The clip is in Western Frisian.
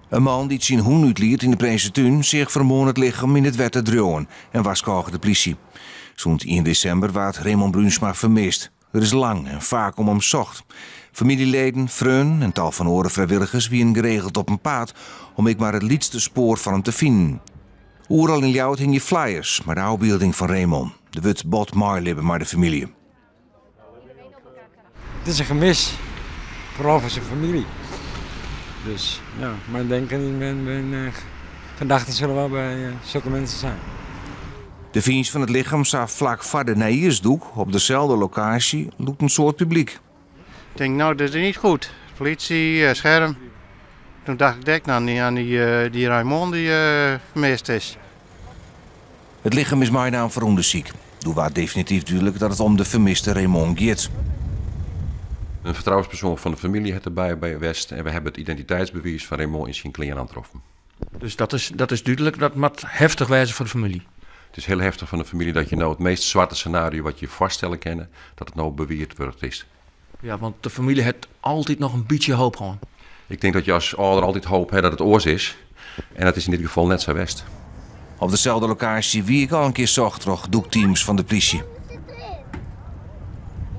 In man dy't syn hûn útliet yn de Prinsetún seach fan 'e moarn it lichem yn it wetter driuwen en warskôge de plysje. Sûnt ien desimber waard Raymond Bruinsma fermist. Der is lang en faak om him socht. Famyljeleden, freonen en tal fan oare frijwilligers wienen geregeld op 'en paad om ek mar it lytste spoar fan him te finen. Oeral yn Ljouwert hingje flyers mei de ôfbylding fan Raymond. Der wurdt bot meilibbe mei de famylje. Het is een gemis, vooral voor zijn familie. Dus ja, mijn denken en mijn, mijn eh, gedachten zullen wel bij eh, zulke mensen zijn. De fynst fan it lichem sa flak foar de nijjiersdûk op deselde lokaasje lûkt in soad publyk. Ik denk, nou, dat is niet goed. Politie, eh, scherm. Toen dacht ik direct aan die, aan die, die Raymond die uh, vermist is. It lichem is meinaam foar ûndersyk. Doe waard definityf dúdlik dat it om de fermiste Raymond giet. In fertrouwenspersoan fan de famylje hat derby by west en we hawwe it identiteitsbewiis fan Raymond yn syn klean oantroffen. Dus dat is, dat is dúdlik, dat moat heftich wêze foar de famylje. It is hiel heftich foar de famylje dat je no it meast swarte senario wat je foarstelle kinne, dat it no bewierd wurdt is. Ja, want de famylje hat altyd noch in bytsje hoop hân. Ik tink dat je as âlder altyd hoop ha dat it oars is. En dat is yn dit gefal net sa west. Op deselde lokaasje wie ek al in kear socht troch dûkteams fan de plysje.